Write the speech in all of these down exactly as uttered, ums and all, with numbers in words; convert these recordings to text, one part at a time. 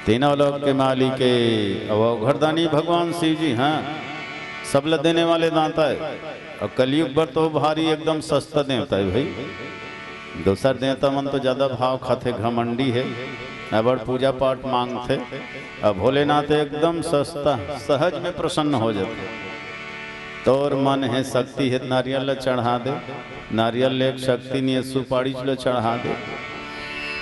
तीनों लोक के मालिक हे, अउ अवघड़दानी भगवान शिव जी, हाँ, सब ल देने वाले दाता हे। अउ कलयुग बर तो भारी एकदम सस्ता देवता हे भाई। दूसर देवता मन तो ज्यादा भाव खाथे, घमंडी हे, अबड़ पूजा पाठ मांगथे। अब भोलेनाथ एकदम सस्ता, सहज में प्रसन्न हो जाथे। तोर मन हे, शक्ति हे, नारियल ल चढ़ा दे। नारियल ले एक शक्ति निये, सुपारी ल चढ़ा दे।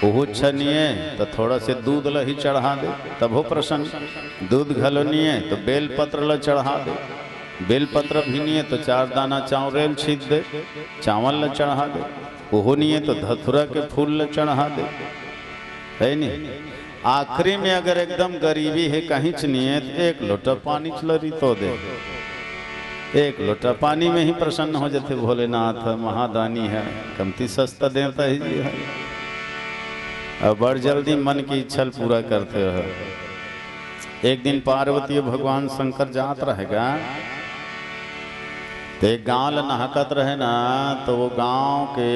उहू अच्छा निये तो थोड़ा से दूध ल ही चढ़ा दे, तभो प्रसन्न। दूध घलो निये तो बेल पत्र ल चढ़ा दे। बेल पत्र भी निये तो चार दाना चावरेल छीत दे, चावल ल चढ़ा दे। उहू निये तो धतुरा के फूल ल चढ़ा दे, हे नी? आखिरी में अगर एकदम गरीबी हे, कहींच निये, तो एक लोटा पानी ल रितो दे। एक लोटा पानी में ही प्रसन्न हो जाथे भोलेनाथ, महादानी हे, कमती सस्ता देवता हे जी हे। अउ बड़ जल्दी मन की इच्छा ल पूरा करथे हे। एक दिन पार्वती अउ भगवान शंकर जात रहे गा, ते गांव ल नहकत रहे ना, तो वो गांव के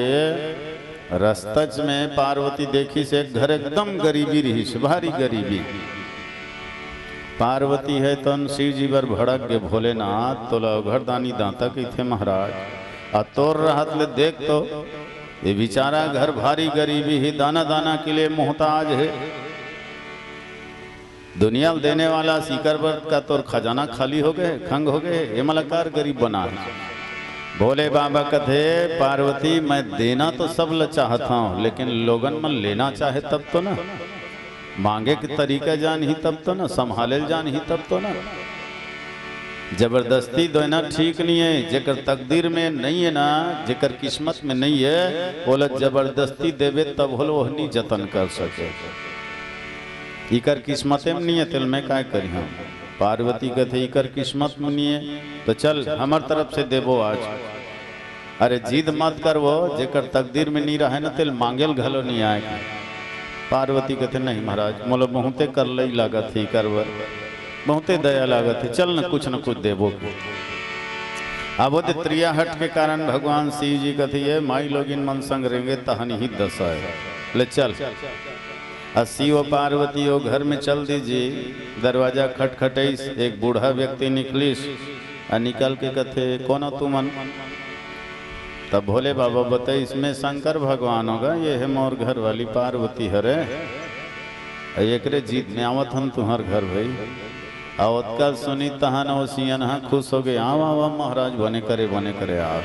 रस्तच में पार्वती देखिस एक घर एकदम गरीबी रहिस, भारी गरीबी। पार्वती हे तन शिव जी बर भड़क गे, भोलेनाथ तोला अवघड़दानी दाता कहिथे महाराज, अउ तोर रहत ले देख तो ये बेचारा घर भारी गरीबी हे, दाना दाना के लिए मोहताज हे। दुनिया ल देने वाला शिकर बर का तोर खजाना खाली हो गे, खंग हो गे, ये मला कार गरीब बना हे। भोले बाबा कथे, पार्वती, मैं देना तो सब ल चाहत हंव, लेकिन लोगन मन लेना चाहे तब तो ना, मांगे के तरीका जानही तब तो ना, संभाले ल जानही तब तो ना। जबरदस्ती देना ठीक नइ हे। जेकर तकदीर में नइ हे ना, जेकर किस्मत में नइ हे, ओला जबरदस्ती देबे तभो ले ओह नी जतन कर सके। इकर किस्मते में नइ हे, तेला मैं काय करिहंव? पार्वती कथे, इकर किस्मत में नइ हे, तो चल, हमर तरफ से देबो आज। अरे जिद मत करवो, जेकर तकदीर में नइ रहे ना, तेला मांगे ल घलो नइ आय। पार्वती कथे, नहीं महाराज, मोला बहुते करलई लागत हे, इकर बर बहुते दया लागत हे, चल न कुछ न कुछ देबो। अब वो त्रियाहट के कारण भगवान शिव जी कथे, ये माई लोगिन मन संग रेंगे तहन ही दसा हे, ले चल। अउ शिव पार्वती वो घर में चल दीजिए। दरवाजा खटखटइस, एक बूढ़ा व्यक्ति निकलिस अउ निकल के कथे, "कोन हो तुमन?" तब भोले बाबा बताइस, "मैं शंकर भगवान हों गा, ये हे मोर घर वाली पार्वती हरे, अउ एकरे जीत में आवत हन तुंहर घर भाई।" अउ ओतका सुनी तहन वो सियनहा खुश हो गे, "आव, आव, आव महाराज, बने करे, बने करे, आव।"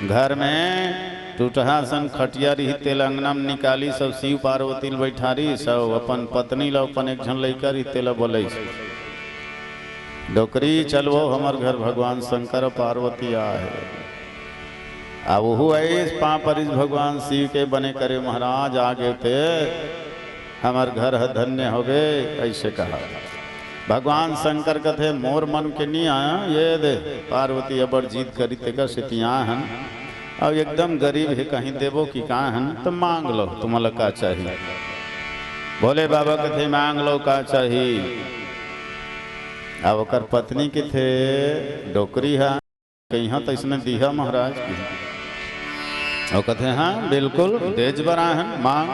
घर में टूटहा सन खटिया रही, तेला अंगना में निकालिस, सब शिव पार्वती ल बैठारिस, सब अपन पत्नी ल, अपन एक झन लइका रही, तेला बोलइस, "डोकरी, चल वो हमर घर भगवान शंकर अउ पार्वती आए हे।" अब उहू आइस, पाँव परिस भगवान शिव के, "बने करे महाराज, आ गे ते, हमर घर ह धन्य हो गे," अइसे कहा। भगवान शंकर कथे, "मोर मन के नइ आय, ये दे, पार्वती अबड़ जिद करी तेकर सेती आय हन, अउ एकदम गरीब हे, कहीं देबो कि का हन, त मांग लो, तुमला का चाही?" भोले बाबा कथे, "मांग लो, का चाही?" अब ओकर पत्नी कथे, "डोकरी ह।" कहिहा तइसने दिहा महाराज की। अउ कथे, "हाँ, बिल्कुल, देज बर आए हन, मांग।"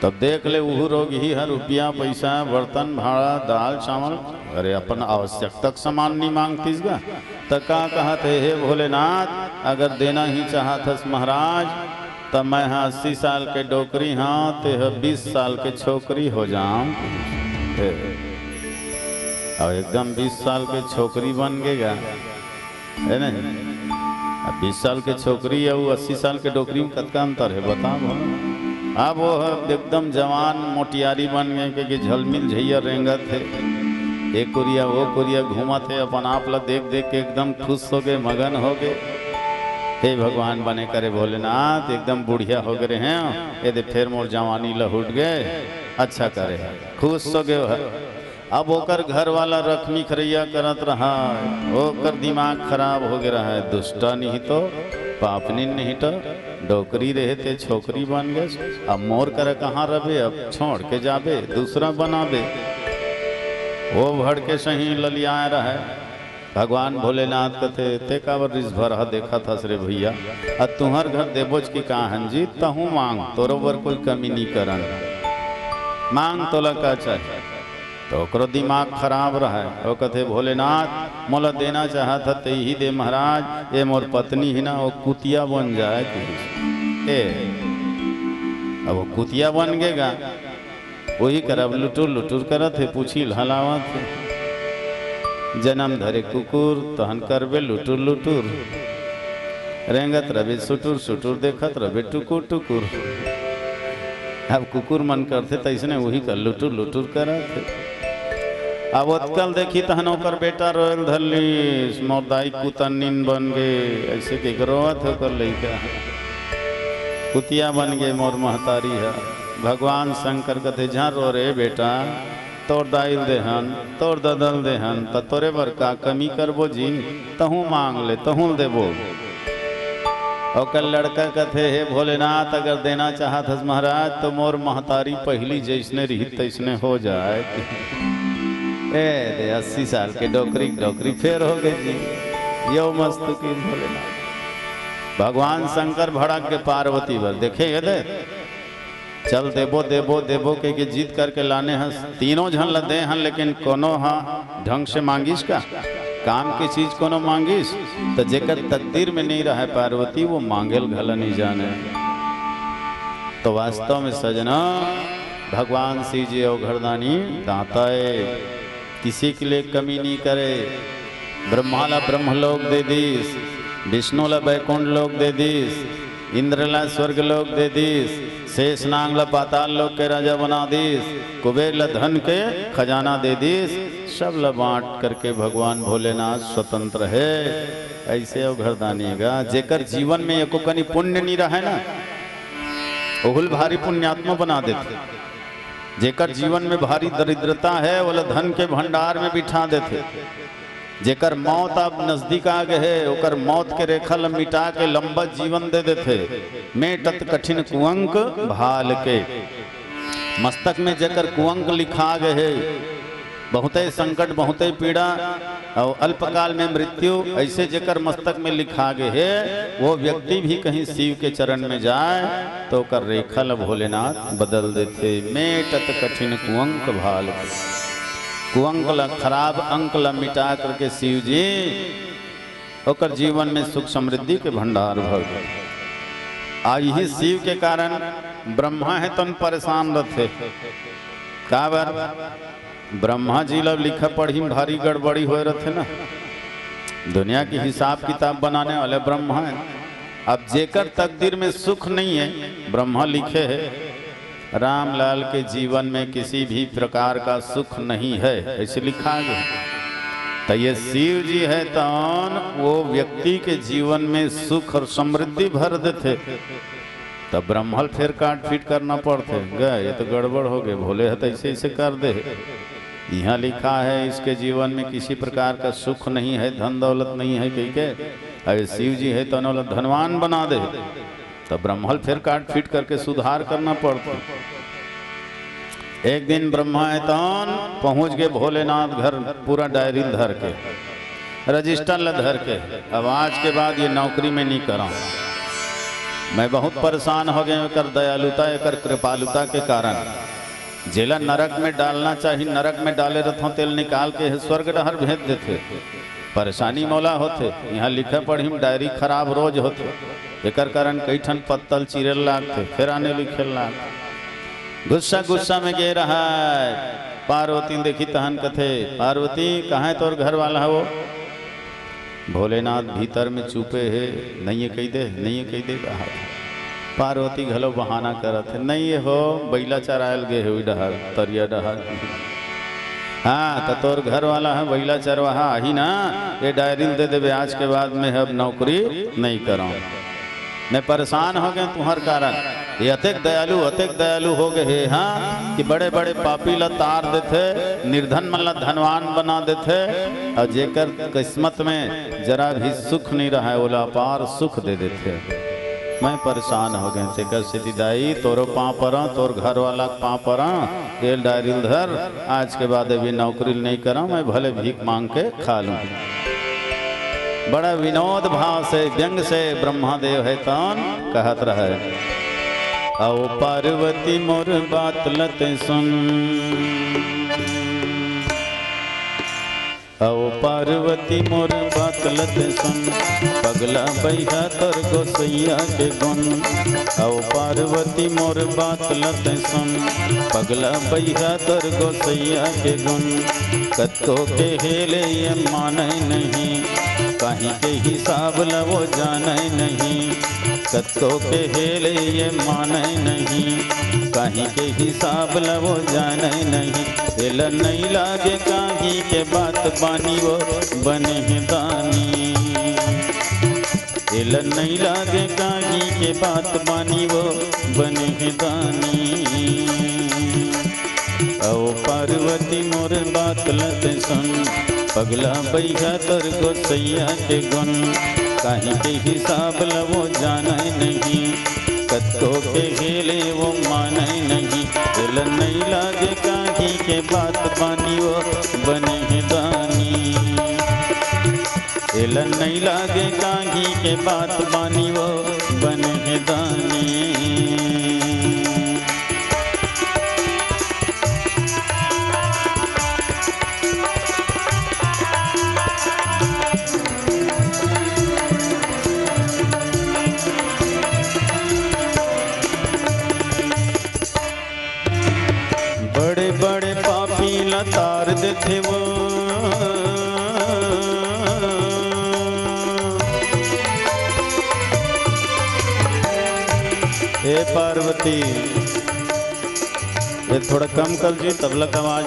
तब देख ले, उहू रोगही ह रुपया, पइसा, बर्तन, भाड़ा, दाल, चावल, अरे, अपन आवश्यकता के सामान नइ मांगतिस गा। त का कहत हे, "हे भोलेनाथ, अगर देना ही चाहत हस महाराज, त मैं ह अस्सी साल के डोकरी हंव, ते ह बीस साल के छोकरी हो जाव।" हे, अउ एकदम बीस साल के छोकरी बन गे गा, हे नहीं? अब बीस साल के छोकरी अउ अस्सी साल के डोकरी में कतका अंतर हे, बता भला। अब वो ह एकदम जवान मोटियारी बन गे, क्योंकि झलमिल झइया रेंगत हे, एक कुरिया वो कुरिया घूमत हे, अपन आप ला देख देख के एकदम खुश हो गे, मगन हो गे। हे भगवान, बने करे भोलेनाथ, एकदम बुढ़िया हो गे रहेंव, ये दे फेर मोर जवानी लहुट गे, अच्छा करे, खुश हो गे। अब ओकर घर वाला रखमी खरैया करत रहा, ओकर दिमाग खराब हो गे रहा, दुष्टा नहीं तो, पापनी नहीं तो, डोकरी रहे ते छोकरी बन गे, अब मोर करा कहाँ रबे, अब छोड़ के जाबे, दूसरा बनाबे। वो भड़के सही ललियाए रहे। भगवान भोलेनाथ कथे, "ते काबर रिस भरहा देखत हस रे भइया? अ तुंहर घर देबोच कि का हन जी, तहूँ मांग, तोरो बर कोई कमी नी करन।" मांग तोला का चाही? तो ओकरो दिमाग खराब रहय, वो कथे, "भोलेनाथ, मोला देना चाहत ह, तेही दे महाराज, ये मोर पत्नी ही ना, वो कुतिया बन जाए," कहिस। ए, अब वो कुतिया बन गे गा, वही करब लुटुर लुटुर करत हे, पूछी ल हलावत हे। जनम धरे कुकुर, तहन करबे लुटुर लुटुर। रेंगत रबे सुटुर सुटुर, देखत रबे टुकुर टुकुर। अब कुकुर मन करथे तइसने वही कर लुटुर लुटुर करत हे। अब ओतकल देखी तहन ओकर बेटा रोयल धर लीस, "मोर दाई कुतन नीन बन गे," ऐसे के रोवत हे ओकर लइका। "कुतिया बन गे मोर महतारी ह।" भगवान शंकर कथे, "झन रो रे बेटा, तोर दाई ल देहन, तोर ददा ल देहन, त तोरे बर का कमी करबो जी? तहूँ मांग ले, तहूँ ल देबो।" ओकर लड़का कथे, "हे भोलेनाथ, अगर देना चाहत हस महाराज, तो मोर महतारी पहिली जइसने रही तइसने हो जाए।" ए दे, अस्सी साल के डोकरी, डोकरी फेर हो गई जी। यो मस्तु की भोलेनाथ। भगवान शंकर भड़क के पार्वती बर, देखे ये दे, चल देबो, देबो, देबो के, के जिद करके लाने हस। तीनों झन ल दे हन, लेकिन कोनो ह ढंग से मांगिस का? काम के चीज कोनो मांगिस? तो जेकर तकदीर में नहीं रहे पार्वती, वो मांगे ल घला नहीं जाने। तो वास्तव में सजना, भगवान शिव जी अवघड़दानी दाता है, किसी के लिए कमी नहीं करे। ब्रह्मा ला ब्रह्मलोक दे दीस, विष्णु ला बैकुंठ लोक दे दीस, इंद्र ला स्वर्ग लोक दे दीस, शेष नाग ला पाताल लोक के राजा बना दीस, कुबेर ला धन के खजाना दे दीस, सब ला बांट करके भगवान भोलेनाथ स्वतंत्र है। ऐसे अवघड़दानी गा, जेकर जीवन में एको कनी पुण्य नहीं रहे ना, ओहुल भारी पुण्यात्मा बना देथे। जेकर जीवन में भारी दरिद्रता है, ओला धन के भंडार में बिठा देथे। जेकर मौत अब नजदीक आ गए हे, ओकर मौत के रेखा ल मिटा के लंबा जीवन दे देथे। मेटत कठिन कुअंक भाल के। मस्तक में जेकर कुअंक लिखा गए हे, बहुते संकट, बहुते पीड़ा और अल्पकाल में मृत्यु, ऐसे जेकर मस्तक में लिखा गए हे, वो व्यक्ति भी कहीं शिव के चरण में जाए तो ओकर रेखा ल भोलेनाथ बदल देथे। मेटत कठिन कुअंक भाल के। कुअंक ल, खराब अंक ल मिटा करके शिव जी ओकर जीवन में सुख समृद्धि के भंडार भर दे। आ यही शिव के कारण ब्रह्मा हे तन परेशान रथे। काबर? ब्रह्मा जी ला लिखा पढ़ी में भारी गड़बड़ी होए रथे ना। दुनिया के हिसाब किताब बनाने वाले ब्रह्मा है। अब जेकर तकदीर में सुख नहीं है, ब्रह्मा लिखे है, रामलाल के जीवन में किसी भी प्रकार का सुख नहीं है, ऐसे लिखा गया। तो ये शिव जी है तौन वो व्यक्ति के जीवन में सुख और समृद्धि भर देथे। तब ब्रह्मल फेर काट पीट करना पड़थे, गए ये तो गड़बड़ हो गए, भोले ह तो ऐसे ऐसे कर दे। यहाँ लिखा है इसके जीवन में किसी प्रकार का सुख नहीं है, धन दौलत नहीं है कह के, अरे शिव जी है तो ओला धनवान बना दे। तब ब्रह्मल फेर काट पीट करके सुधार करना पड़थे। एक दिन ब्रह्मा है तौन पहुंच गए भोलेनाथ घर, पूरा डायरी ल धर के, रजिस्टर ल धर के, "अब आज के बाद ये नौकरी में नहीं कराऊं।" मैं बहुत परेशान हो गए एकर दयालुता, एकर कृपालुता के कारण। जेला नरक में डालना चाहिए, नरक में डाले रथों, तेल निकाल के स्वर्ग डहर भेज देथे। परेशानी मोला होथे, यहाँ लिखे पढ़ी में डायरी खराब रोज होथे, एकर कारण कई ठन पत्तल चीरे लागथे, फेर आने लिखे लागथे। गुस्सा गुस्सा में गे रहा है। पार्वती देखी तहन कथे, "पार्वती, कहाँ है तोर घर वाला है वो?" भोलेनाथ भीतर में चुपे हे, "नहीं है कही दे, नहीं है कही दे," कहा। पार्वती घलो बहाना करत हे, "नहीं हो, बैला चरायल गे हे उई डहर, तरिया डहर।" "हाँ, त तोर घर वाला है बैला चरवाहा आही ना, ये डायरी ल दे देबे, आज के बाद मैं अब नौकरी नहीं कराऊं।" मैं परेशान हो गए तुम्हार कारण। ये अतेक दयालु, अतेक दयालु हो गए हे, हाँ, कि बड़े-बड़े पापी ला तार देथे, निर्धन मन ला धनवान बना देथे, और जेकर किस्मत में जरा भी सुख नहीं रहा है, ओला अपार सुख दे देथे। मैं परेशान हो गए, तेकर सेती दाई, तोरो पाँव परा, तोर घर वाला के पाँव परा, ये डायरी ल धर, आज के बाद अभी नौकरी नहीं करा, मैं भले भीख मांग के खा लूं। बड़ा विनोद भाव से, व्यंग से ब्रह्मा देव है तौन कहत रहे। अउ पार्वती मोर बात ल तैं सुन। अउ पार्वती मोर बात ल तैं सुन, पगला बइहा तोर गोसइया के गुन। अउ पार्वती मोर बात ल तैं सुन, पगला बइहा तोर गोसइया के गुन। कतको केहे ले ये मानय नहीं, काहीं के हिसाब ल वो जानय नहीं। कतको केहे ले ये मानय नहीं, काहीं के हिसाब ल वो जानय नहीं। एला नइ लागे काहीं के बात बानी वो बने हे दानी। एला नइ लागे काहीं के बात बानी वो बने हे दानी। अउ पार्वती मोर बात ल तैं सुन, पगला बइहा तोर गोसइया के गुन। काहीं के हिसाब ल वो जानय नहीं, कतको केहे ले वो मानय नहीं। एला नइ लागे काहीं के बात बानी वो बने हे दानी। एला नइ लागे काहीं के बात बानी वो बने हे दानी। बड़े बड़े पापी ल तार देथे वो। ए पार्वती, ये थोड़ा कम कर जी, तबला का आवाज,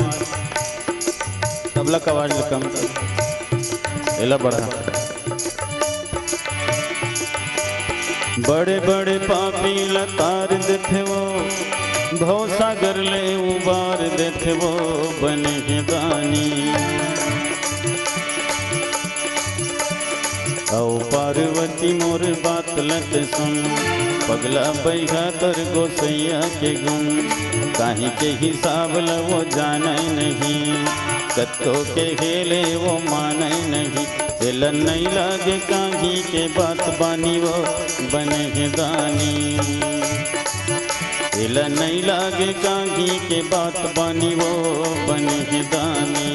तबला का आवाज ल कम कर, एला बढ़ा। बड़े बड़े पापी ल तार देथे वो, भवसागर ले उबार देथे वो बने हे दानी। अउ पार्वती मोर बात ल तैं सुन, पगला बइहा तोर गोसइया के गुन। काहीं के हिसाब ल वो जानय नहीं, कतको केहे ले वो मानय नहीं। एला नइ लागे काहीं के बात बानी वो बने हे दानी। एला नइ लागे काहीं के बात बानी वो बने हे दानी।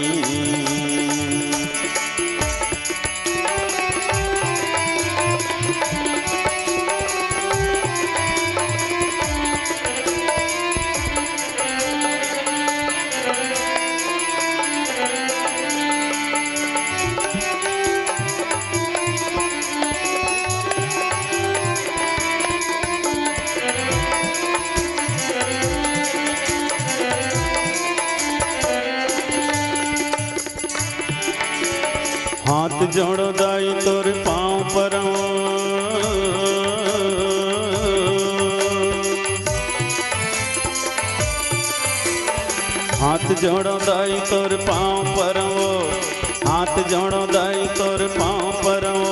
हाथ जोड़ो दाई तोर पाँव परंव। हाथ जोड़ो दाई तोर पाँव परंव। हाथ जोड़ो दाई तोर पाँव परंव।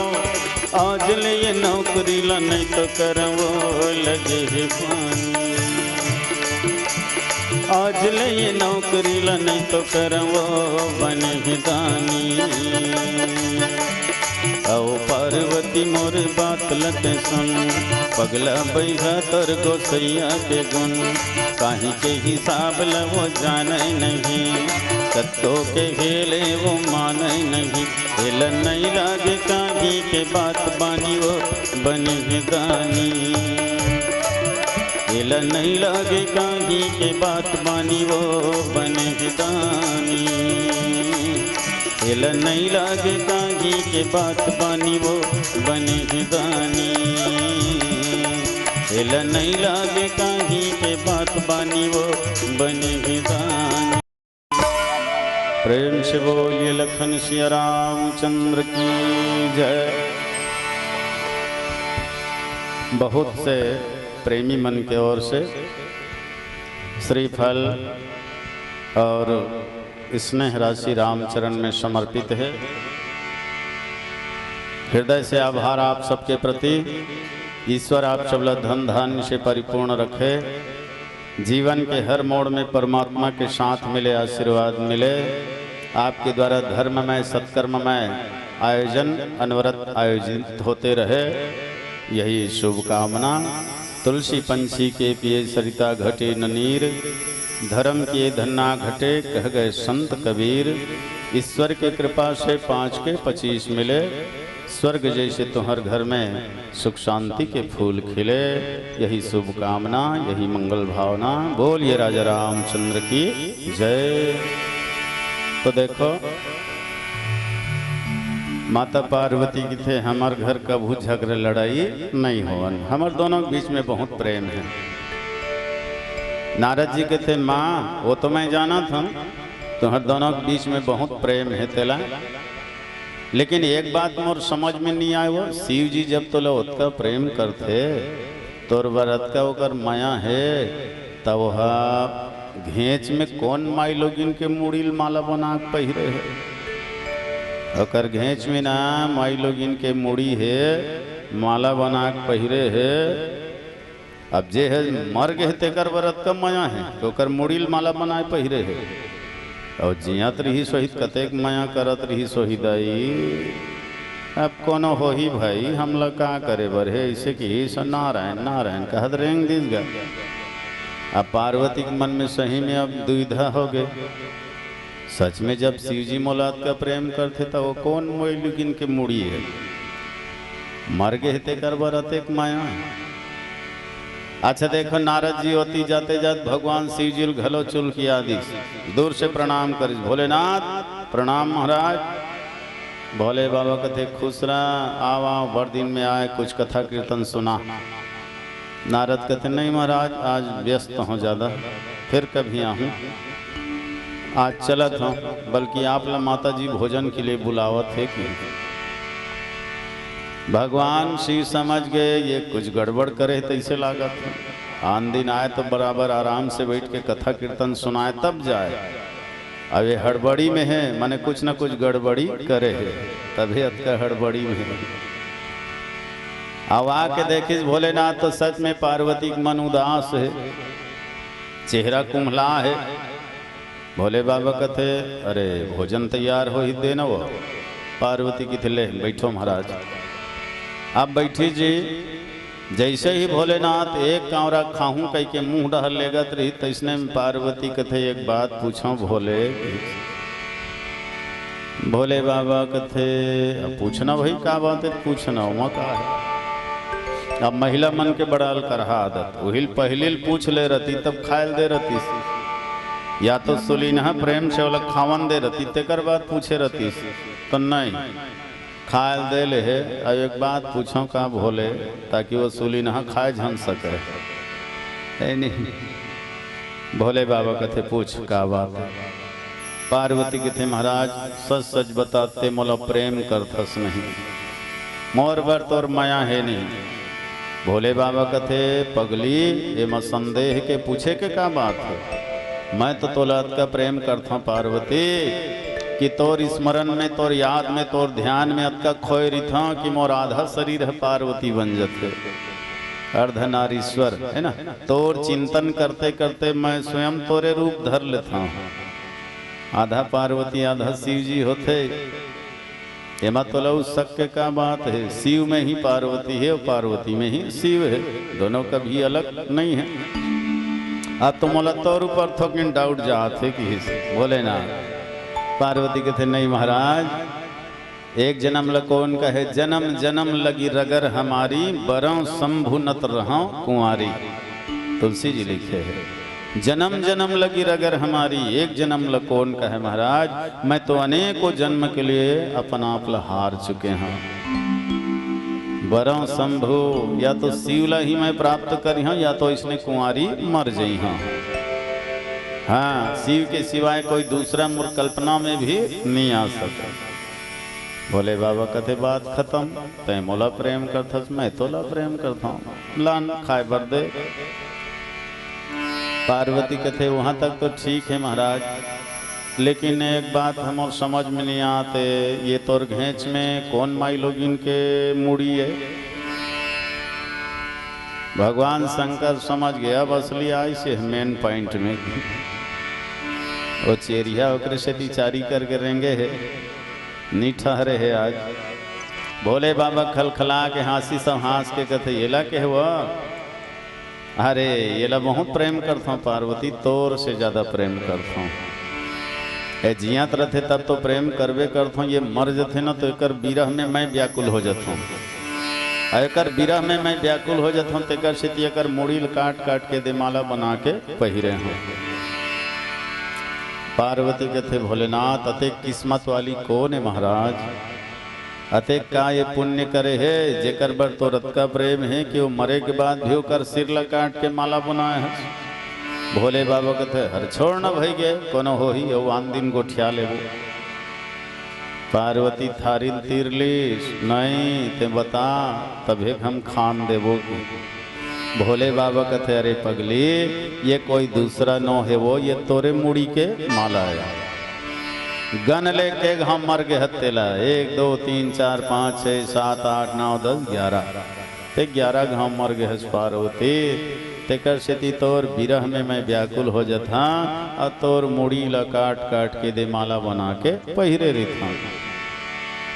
आज ले ये नौकरी ला नहीं तो करंव लगे हे पानी। आज ले ये नौकरी ला नहीं तो करंव बने हे दानी। अउ पार्वती मोर बात ल तैं सुन, पगला बइहा तोर गोसइया के गुन। काहीं के हिसाब ल वो जानय नहीं, कतको केहे ले वो मानय नहीं। एला नइ लागे काहीं के बात बानी वो बने हे दानी। एला नइ लागे काहीं के बात बानी वो बने हे दानी। एला नइ लागे काहीं के बात बानी वो बने हे दानी। एला नइ लागे काहीं के बात बानी वो बने हे दानी। प्रेम से बोलिए लखन सिया रामचंद्र की जय। बहुत से प्रेमी मन के ओर से श्रीफल और स्नेह राशि रामचरण में समर्पित है। हृदय से आभार आप सबके प्रति। ईश्वर आप सब ला धन धान्य से परिपूर्ण रखे। जीवन के हर मोड़ में परमात्मा के साथ मिले, आशीर्वाद मिले। आपके द्वारा धर्ममय, सत्कर्ममय आयोजन अनवरत आयोजित होते रहे, यही शुभकामना। तुलसी पंछी के पिए सरिता घटे न नीर, धर्म किए धन ना घटे कह गए संत कबीर। ईश्वर के कृपा से पाँच के पच्चीस मिले, स्वर्ग जैसे तुम्हर घर में सुख शांति के फूल खिले। यही शुभकामना, यही मंगल भावना। बोलिए राजा रामचंद्र की जय। तो देखो, माता पार्वती कथे, हमर घर कभू झगड़ा लड़ाई नहीं होवन, हमर दोनों के बीच में बहुत प्रेम है। नारद जी कथे, माँ, वो तो मैं जानत हँव, तुम्हर दोनों के बीच में बहुत प्रेम है तेला, लेकिन एक बात मोर समझ में नहीं आए, वो शिव जी जब तोला ओतका प्रेम करथे, तोर बर अतका ओकर मया हे, त ओहा घेंच में कोन माईलोगिन के मुड़ी ल माला बना के पहिरे हे? ओकर घेंच में ना माईलोगिन के मुड़ी हे, माला बना के पहिरे हे। अब जे हे मर गे हे, तेकर बर अतका मया हे कि ओकर मुड़ी ल माला बनाए पहिरे हे। अउ जियत रिहिस होही त कतेक मया करत रिहिस होही दाई। अब कोनो होही भाई, हमला का करे बर हे, अइसे किहिस नारायण नारायण कहत रेंग दिस गा। अब पार्वती के मन में सही में अब दुविधा हो गे, सच में जब शिव जी मोला अतका प्रेम करथे त वो कोन माईलोगिन के मुड़ी हे? मर गे हे तेकर बर अतेक मया। अच्छा देखो, नारद जी ओती जाते जात भगवान शिव जी ल घलो चुलकिया दिस, दूर से प्रणाम करिस, भोलेनाथ प्रणाम महाराज। भोले बाबा कथे, खुश रह, आव आव, बड़ दिन में आए, कुछ कथा कीर्तन सुना। नारद कथे, नहीं महाराज, आज व्यस्त हँव ज्यादा, फिर कभी आहूँ। आज चलत हँव, बल्कि आप ला माता जी भोजन के लिए बुलावत हे कि। भगवान शिव समझ गे, ये कुछ गड़बड़ करे हे तइसे लागत हे। आन दिन आए तो बराबर आराम से बैठ के कथा कीर्तन सुनाए तब जाए, अब ये हड़बड़ी में हे, माने कुछ न कुछ गड़बड़ी करे हे, तभे अतका हड़बड़ी में हे। अब आके देखिस भोलेनाथ तो सच में पार्वती के मन उदास हे, चेहरा कुम्हला हे। भोले बाबा कथे, अरे भोजन तैयार होही, दे न वो। पार्वती कथे, ले बैठो महाराज। अब बैठी जी, जइसे ही भोलेनाथ एक कांवरा खाहूं कहिके मुंह डहर लेगत रहिस, तइसने में पार्वती कथे, एक बात पूछंव भोले। भोले बाबा कथे, अब पूछना भाई, का बात हे, पूछना, ओमा का हे। अब महिला मन के बड़ा अलकरहा आदत, उही ल पहिली ल पूछ ले रहती, तब खाय ल दे रहतिस। या तो सुलिनहा प्रेम से ओला खावन दे रहती, तेकर बाद पूछे रहतिस, तो नहीं। खाय ल दे ले हे। अब एक बात पूछंव का भोले, ताकि वो सुलिनहा खाय झन सके, हे नहीं? भोले बाबा कथे, पूछ, का बात हे? पार्वती कथे, महाराज, सच सच बता, तैं मोला प्रेम करथस नहीं, मोर बर तोर मया हे नहीं। भोले बाबा कथे, पगली, एमा संदेह के पूछे के का बात हे? मैं तो तोला अतका प्रेम करथंव पार्वती, कि तोर स्मरण में, तोर याद में, तोर ध्यान में अतका खोय रहिथंव कि मोर आधा शरीर ह पार्वती बन जथे, अर्धनारीश्वर, हे ना? तोर चिंतन करते करते मैं स्वयं तोरे रूप धर लेथंव। आधा पार्वती आधा शिव जी होथे। एमा तोला उ शक के का बात हे? शिव में ही पार्वती हे अउ पार्वती में ही शिव हे, दोनों कभी अलग नहीं हे। अब तो मोला तोर ऊपर थोकिन doubt जात हे किहिस भोलेनाथ। पार्वती कथे, नहीं महाराज, एक जनम ल कोन कहे, जनम जनम लगी रगर हमारी, बरंव शंभु नत रहंव कुंवारी। तुलसी जी लिखे हे, जनम जनम लगी रगर हमारी, एक जनम ल कोन कहे महाराज, मैं तो अनेकों जन्म के लिए अपन आप ल हार चुके हंव। बरंव शंभु, या तो शिव ल ही मैं प्राप्त करिहंव, या तो अइसने कुंवारी मर जइहंव। हाँ, शिव के सिवाय कोई दूसरा मोर कल्पना में भी नहीं आ सके। भोले बाबा कथे, बात खतम, तैं मोला प्रेम करथस, मैं तोला प्रेम करथंव, लान खाय बर दे। पार्वती कथे, वहां तक तो ठीक हे महाराज, लेकिन एक बात हमर समझ में नहीं आत हे, ये तोर घेंच में कोन माईलोगिन के मुड़ी हे? भगवान शंकर समझ गे, अब असली आइस हे main point में। वो चेरिहा ओकरे सेती चारी करके रेंगे हे, नी ठहरे हे आज। भोले बाबा खलखला के हाँसिस, सब हाँस के कथे, एला कहे वो? अरे, ये ला बहुत प्रेम करथों पार्वती, तोर से ज्यादा प्रेम करथों। ए जियत रथे तब तो प्रेम करबे करथों, ये मर जथे न तो एकर विरह में मैं व्याकुल हो जथों। अउ एकर विरह में मैं व्याकुल हो जथों, तेकर सेती एकर मुड़ी ल काट काट के देमाला बना के पहिरे हों। पार्वती कथे, भोलेनाथ, अतेक किस्मत वाली कोन ए महाराज? अतेक का ये पुण्य करे हे, जेकर बर तोर अतका प्रेम हे कि वो मरे के बाद भी ओकर सिर ला काट के माला बनाए हस? भोले बाबा कथे, हर छोड़ न भई गे, कोनो होही, अउ आन दिन गोठिया लेबो। पार्वती थारी ल तीर लीस, नहीं, ते बता, तभे हम खान देबो कि। भोले बाबा कथे, अरे पगली, ये कोई दूसरा नो हे वो, ये तोरे मुड़ी के माला हे। गन ले के घाम मर गे हस तेला, एक, दो, तीन, चार, पाँच, छः, सात, आठ, नौ, दस, ग्यारह। ते ग्यारह घाम मर गे हस पार्वती, तेकर सेती तोर विरह में मैं व्याकुल हो जथां, अउ तोर मुड़ी ला काट काट के देमाला बना के पहिरे रहिथां।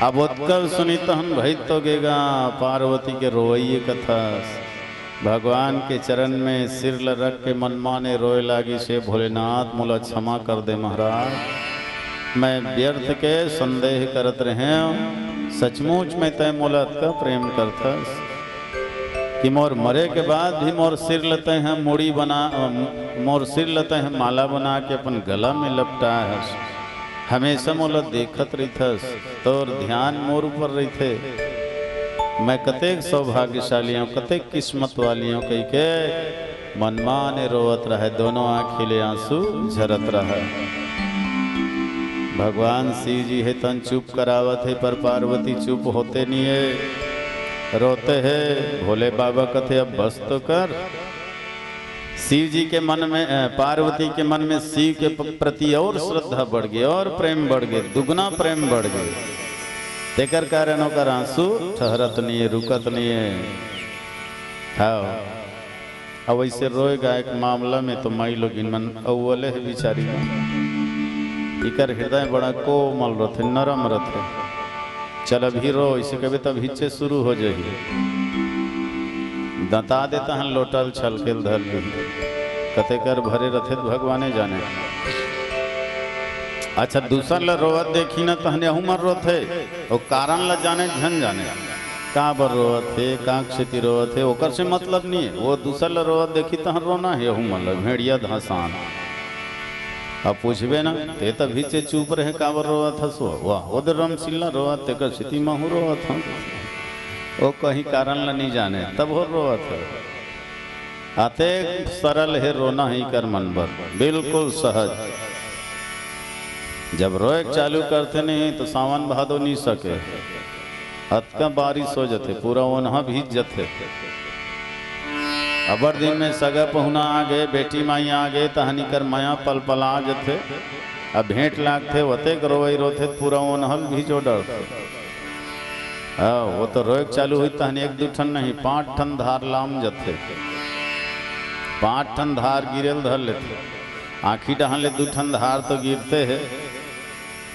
अब ओतका ल सुनी तहन भई तो गे गा पार्वती के रोवइये कथस। भगवान के चरण में सिर ल रख के मनमाने रोए लागिस, हे भोलेनाथ, मोला क्षमा कर दे महाराज, मैं व्यर्थ के संदेह करत रहेंव, सचमुच में तैं मोला अतका प्रेम करथस कि मोर मरे के बाद भी मोर सिर ल तैं ह मुड़ी बना, मोर सिर ल तैं ह माला बना के अपन गला में लपटाए हस। हमेशा मोला देखत रहिथस, तोर ध्यान मोर ऊपर रहिथे। मैं कतेक सौभाग्यशाली हूँ, कतेक किस्मत वाली हूँ, कहिके मनमाने रोवत रहय, दोनों आँखी ले आंसू झरत रहय। भगवान शिव जी हे तहन चुप करावत हे, पर पार्वती चुप होते नहीं हे, रोते हे। भोले बाबा कथे, अब बस तो कर। शिव जी के मन में, अ, पार्वती के मन में शिव के प-, प्रति और श्रद्धा बढ़ गे, और प्रेम बढ़ गे, दुगना प्रेम बढ़ गे। तेकर कारण ओकर आंसू ठहरत नहीं हे, रुकत नहीं हे। हाँ, अब ऐसे रोए गाय के मामला में तो माई लोगिन मन अव्वले हे बिचारी मन। इकर हृदय बड़ा कोमल रथे, नरम रथे। चल अभी रो, इसे कबे तब हिच्चे शुरू हो जाही। दंता देता हन लोटा ल छलके ल धर ली। कतेकर भरे रथे त भगवाने जाने। अच्छा, दूसर ल रोवत देखी न तहन यहू मन रोथे। ओ कारण ल जाने झन जाने। काबर रोवत हे, कांक सेती रोवत हे, ओकर से मतलब नहीं हे। वो दूसर ल रोवत देखी तहन रोना हे, यहू मन ल भेड़िया धसान। अब पूछबे ना, ते तभी से चुप रहे, काबर रोवत हस वो? वाह, वो दे रमशीला रोवत, तेकर सेती महू रोवत हूँ। वो कहीं कारण ला नहीं जाने, तब हो रोवत है। अतेक सरल हे रोना ही कर मन बर, बिल्कुल सहज। जब रोए के चालू करथे नहीं तो सावन भादो नहीं सके। अतका बारिश हो जथे, पूरा ओनहा भीज जथे। अब्बड़ दिन में सगा पहुना आ गे, बेटी माई आ गे, तहनी कर मया पलपला जथे। अब भेंट लागथे, ओतेक रोवई रोथे, पूरा ओनहा ल भीजो डरथे। हाँ, वो तो रोएक चालू होई, तहन एक दू ठन नहीं, पांच ठन धार लाम जथे। पांच ठन धार गिरेल धर लेथे। आँखी डहान ले दू ठन धार तो गिरते हे।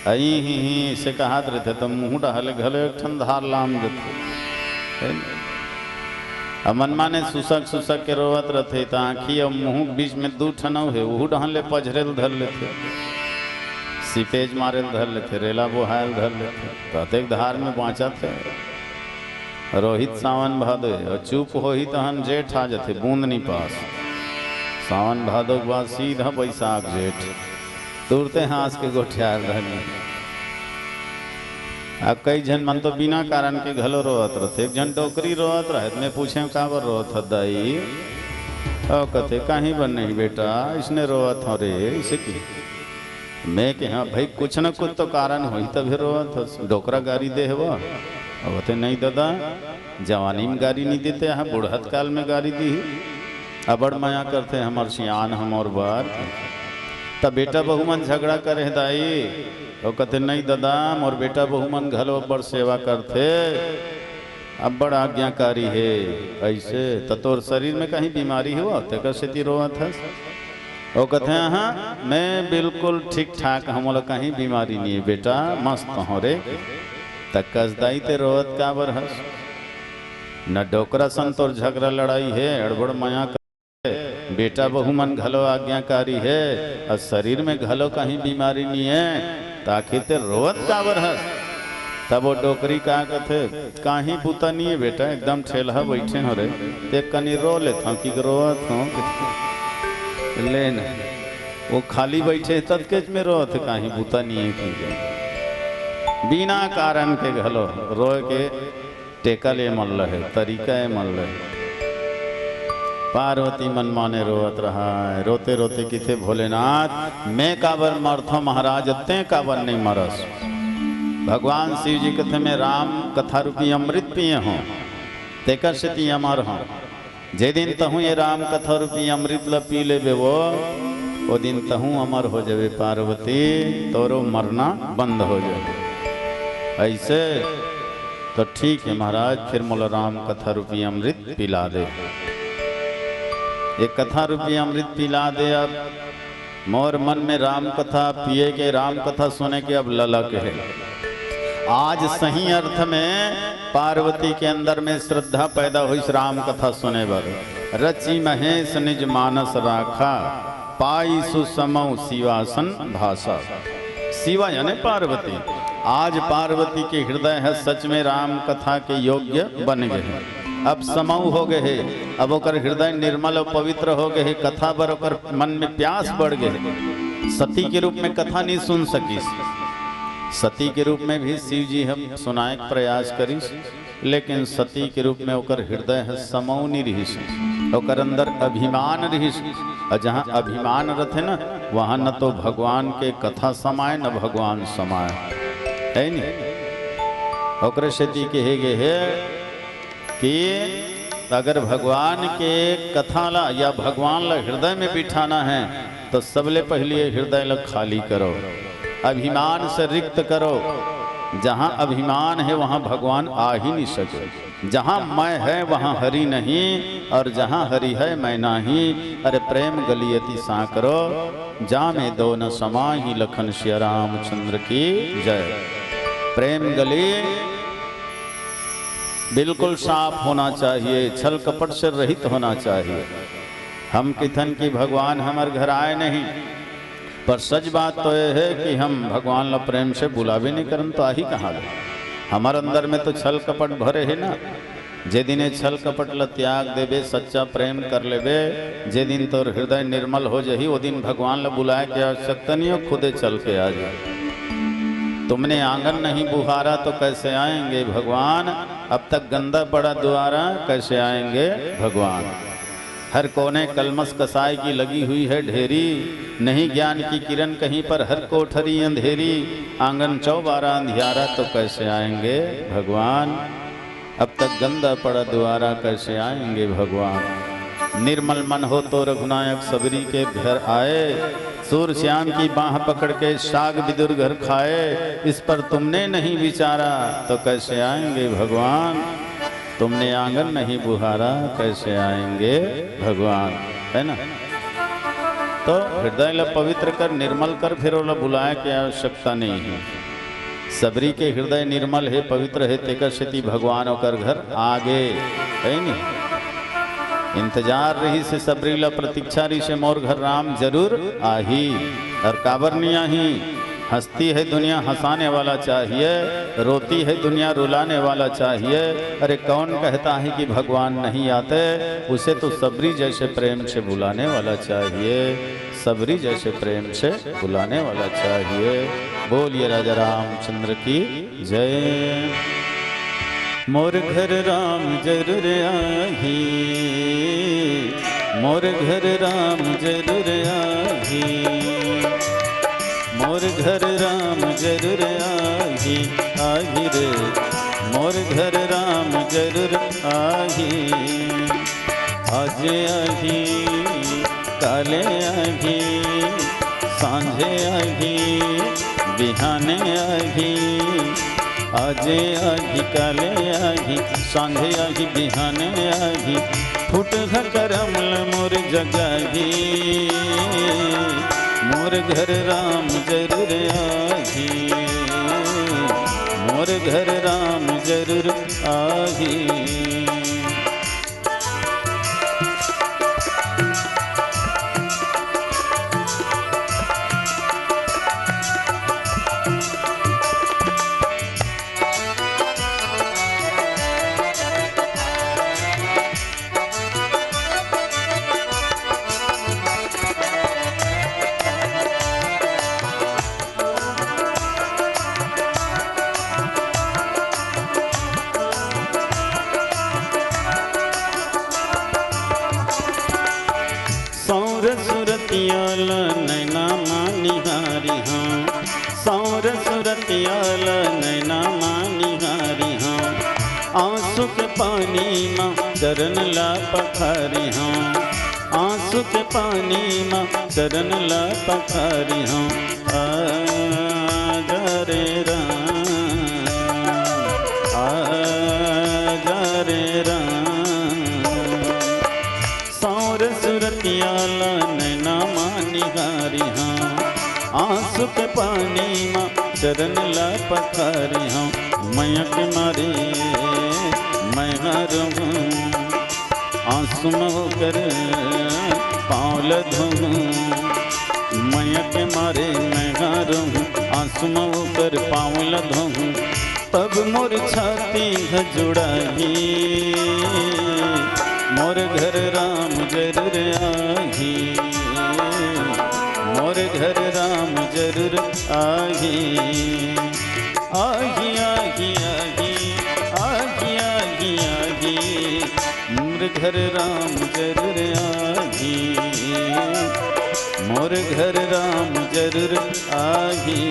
अई ही ही से कहत रहिथे, त मुहूं डहले घलो एक ठन धार लाम जथे। हे न? अ मनमाने सुसक सुसक के रोवत रथे, त आँखी अउ मुहूं के बीच में दू ठन अउ हे, उहू डहन ले पझरेल धर लेथे, सिपेज मारेल धर लेथे, रेला बोहायल धर लेथे, त अतेक धार में बाँचत हे। रोहित सावन भादो हे, अउ चुप होही तहन जेठ आ जथे, बूंद नी पास। सावन भादो के बाद सीधा बैसाख जेठ। तुरते हाँस के गोठियार रहनी। अब कई झन मन तो बिना कारण के घलो रोवत रथे। एक झन डोकरी रोवत रहे, त मैं पूछेंव, "काबर रोवत हस दाई?" अउ कथे, "काहीं बर नहीं बेटा, इसने रोवत हंव रे, इसे की।" मैं कहेंव, "भाई, कुछ न कुछ तो कारण होही, तभे रोवत हस। डोकरा गारी दे हवय?" अउ कथे, "नहीं ददा, जवानी में गारी नहीं देते, यहाँ बुढ़त काल में गारी दी।" अब्बड़ मया करथे हमर सियान ह मोर बर। त बेटा बहू मन झगड़ा करे हे दाई, अउ कथे, "नहीं ददा, मोर बेटा बहू मन घलो अब्बड़ सेवा करथे, अब्बड़ आज्ञाकारी हे।" "अइसे त तोर शरीर में कहीं बीमारी हे, तेकर सेती रोवत हस?" अउ कथे, "हाँ, मैं बिल्कुल ठीक ठाक हंव, मोला कहीं बीमारी नहीं हे बेटा, मस्त हंव रे।" "त कस दाई, ते रोवत काबर हस? न डोकरा सन तोर झगड़ा लड़ाई हे, अड़बड़ मया बेटा बहू मन घलो आज्ञाकारी हे, अउ शरीर में घलो कहीं बीमारी नइ हे, त आखिर तें रोवत काबर हस? तब ओ डोकरी का कथे, "काहीं बुता नइ हे बेटा, एकदम ठेलहा बइठे हों रे, तेकनी रो लेथों कि रोवत हों।" ले न, ओ खाली बइठे ततकेच में रोवत हे, काहीं बुता नइ हे कि। बिना कारण के घलो रोए के टेका ले मल्ला हे, तरीका ए मल्ला हे। पार्वती मनमाने रोवत रहय, रोते रोते किथे, "भोलेनाथ, मैं काबर मरथों महाराज, तें काबर नइ मरस?" भगवान शिव जी कथे, "मैं राम कथा रूपी अमृत पिए हों, तेकर सेती अमर हों।" जे दिन तहूँ ये राम कथा रूपी अमृत ल पी लेबे वो, ओ दिन तहूँ अमर हो जाबे पार्वती, तोरो मरना बंद हो जाबे। अइसे तो ठीक हे महाराज, फिर मोला राम कथा रूपी अमृत पिला दे। ये कथा रूपी अमृत पिला दे अब। मोर मन में राम कथा पिए के, राम कथा सुने के अब ललक हे। आज सही अर्थ में पार्वती के अंदर में श्रद्धा पैदा होइस राम कथा सुने बर। "रचि महेश निज मानस राखा, पाई सुसमौ शिवासन भासा।" शिवा यानी पार्वती। आज पार्वती के हृदय हे सच में राम कथा के योग्य बन गे हे। अब समौ हो गे हे, अब ओकर हृदय निर्मल अउ पवित्र हो गे हे, कथा बर ओकर मन में प्यास बढ़ गे हे। सती के रूप में कथा नइ सुन सकिस। सती के रूप में भी शिव जी ह सुनाए के प्रयास करिस, लेकिन सती के रूप में ओकर हृदय ह समौ नइ रिहिस, ओकर अंदर अभिमान रिहिस। अउ जहाँ अभिमान रथे न, वहाँ न तो भगवान के कथा समाय, न भगवान समाय, हे नी? ओकरे सेती कहे गे हे कि अगर भगवान के कथा ला या भगवान ला हृदय में बिठाना हे, तो सबले पहिली ये हृदय ला खाली करो, अभिमान से रिक्त करो। जहाँ अभिमान हे, वहाँ भगवान आ ही नइ सके। जहाँ मैं हे, वहाँ हरि नहीं, अउ जहाँ हरि हे, मैं नाहीं। अरे प्रेम गली अति साँकरो, जामे दो न समाही, लखन सिया रामचंद्र की जय। प्रेम गली बिल्कुल साफ होना चाहिए, छल कपट से रहित होना चाहिए। हम किथन कि भगवान हमर घर आए नहीं, पर सच बात तो ये हे कि हम भगवान ला प्रेम से बुलाबे नइ करन, तो आही कहाँ ले? हमर अंदर में तो छल कपट भरे हे ना। जे दिन ये छल कपट ला त्याग देबे, सच्चा प्रेम कर लेबे, जे दिन तोर हृदय निर्मल हो जही, ओ दिन भगवान ला बुलाए के आवश्यकता नइ हे, खुदे चल के आ जाही। "तुमने आंगन नहीं बुहारा तो कैसे आएंगे भगवान, अब तक गंदा पड़ा द्वारा कैसे आएंगे भगवान।" हर कोने कलमस कसाय की लगी हुई है ढेरी, नहीं ज्ञान की किरण कहीं पर, हर कोठरी अंधेरी, आंगन चौबारा अंधियारा, तो कैसे आएंगे भगवान? अब तक गंदा पड़ा द्वारा, कैसे आएंगे भगवान? निर्मल मन हो तो रघुनायक सबरी के घर आए, सूर श्याम की बाँह पकड़ के साग विदुर घर खाए, इस पर तुमने नहीं विचारा, तो कैसे आएंगे भगवान? तुमने आंगन नहीं बुहारा, कैसे आएंगे भगवान, हे ना? तो हृदय ला पवित्र कर, निर्मल कर, फिर ओला बुलाए के आवश्यकता नइ हे। सबरी के हृदय निर्मल हे, पवित्र हे, तेकर सेती भगवान ओकर घर आ गे, हे नी? इंतजार रिहिसे सबरी ला, प्रतीक्षा रिहिसे, मोर घर राम जरूर आही। अउ काबर नइ आही? हंसती है दुनिया हंसाने वाला चाहिए, रोती है दुनिया रुलाने वाला चाहिए। अरे कौन कहता है कि भगवान नहीं आते? उसे तो सबरी जैसे प्रेम से बुलाने वाला चाहिए, सबरी जैसे प्रेम से बुलाने वाला चाहिए। बोलिए राजा रामचंद्र की जय। मोर घर राम जरूर आही, मोर घर राम जरूर आही, मोर घर राम जरूर आही, आही रे, मोर घर राम जरूर आही। आज आही, काले आही, सांझे आही, बिहाने आही, आजे आही, काले आही, सांझे आही, बिहाने आही, फूटहा करम ल मोर जगाही। मोर घर राम जरूर आही, मोर घर राम जरूर आही। ला नैना मा निहारी हँव, आँसू के पानी मा चरण ला पखारी हँव, आँसू के पानी मा चरण ला पखारी हँव। आ जा रे राम, आ जा रे राम। साँवर सुरतिया ला नैना मा निहारी हँव, आँसू के पानी मा चरण ला पखारी हँव। मया के मारे मैं हा रोहूँ, आँसू मा ओकर पाँव ला धोहूँ। मया के मारे मैं हा रोहूँ, आँसू मा ओकर पाँव ला धोहूँ। तब मोर छाती ह जुड़ाही, मोर घर राम जरूर आही, मोर घर राम जरूर आही। आही, आही, आही, आही, आही, आही, मोर घर राम जरूर आही, मोर घर राम जरूर आही।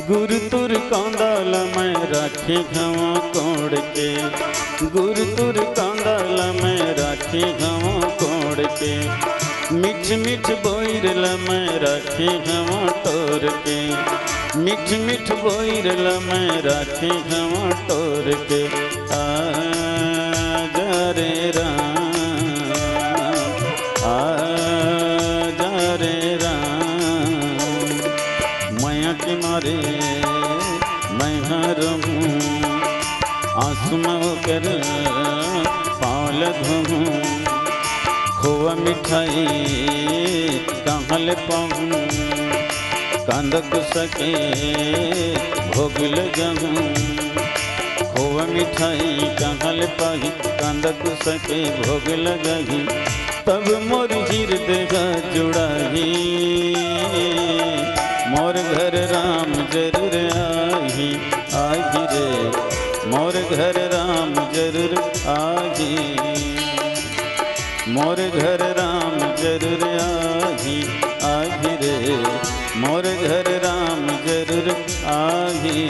गुरु तोर कांदा ल मैं राखे हँव कोड़ के, गुरु तोर कांदा ल मैं राखे हँव कोड़ के, मीठ मीठ बोइर ल मैं राखे हँव टोर के, मीठ मीठ बोइर ल मैं राखे हँव टोर के। आ जा रे राम, आ जा रे राम। मया के मारे मैं हा रोहूँ, आँसू मा ओकर पाँव ला धोहूँ। खोवा मिठाई कहाँ ले पाहूँ, कांदा कुसा के भोग लगाहूँ। खोवा मिठाई कहाँ ले पाही, कांदा कुसा के भोग लगाही। तब मोर हृदय ह जुड़ाही, मोर घर राम जरूर आही। आही रे, मोर घर राम जरूर आही, मोर घर राम जरूर आही। आही रे, मोर घर राम जरूर आही।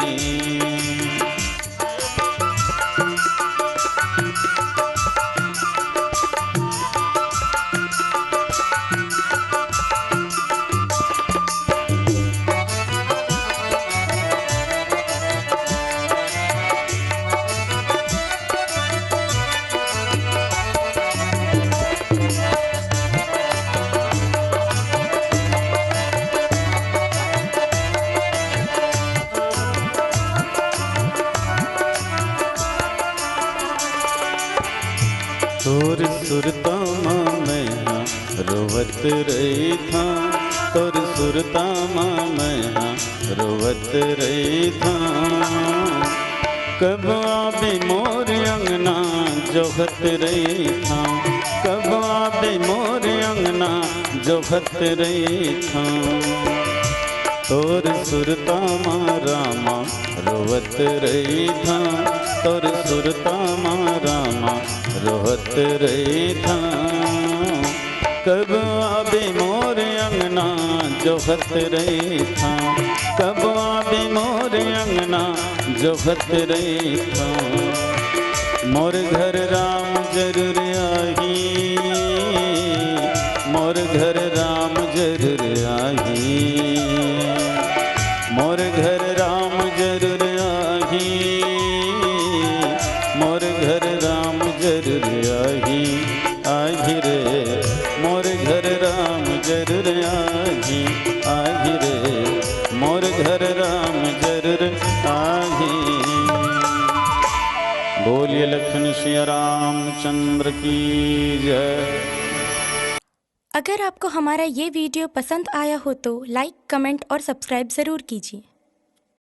तोर सुरता मा मैं हा रोवत रहिथँव, तोर सुरता मा मैं हा रोवत रहिथँव। कब आबे मोर अंगना जोहत रहिथँव, कब आबे मोर अंगना जोहत रहिथँव। तोर सुरता मा रामा रोवत रहिथँव, तोर सुरता मा रामा रोवत रहिथँव। कब आबे मोर अंगना जोहत रहिथँव, कब आबे मोर अंगना जोहत रहिथँव। मोर घर राम जरूर आही, मोर घर राम जरूर आही, मोर घर राम जरूर आही, मोर घर राम जरूर आही। आही रे, मोर घर राम जरूर आही। आही रे, मोर घर राम जरूर आही। बोलिए लखन सिया रामचंद्र की जय। अगर आपको हमारा ये वीडियो पसंद आया हो तो लाइक, कमेंट और सब्सक्राइब ज़रूर कीजिए।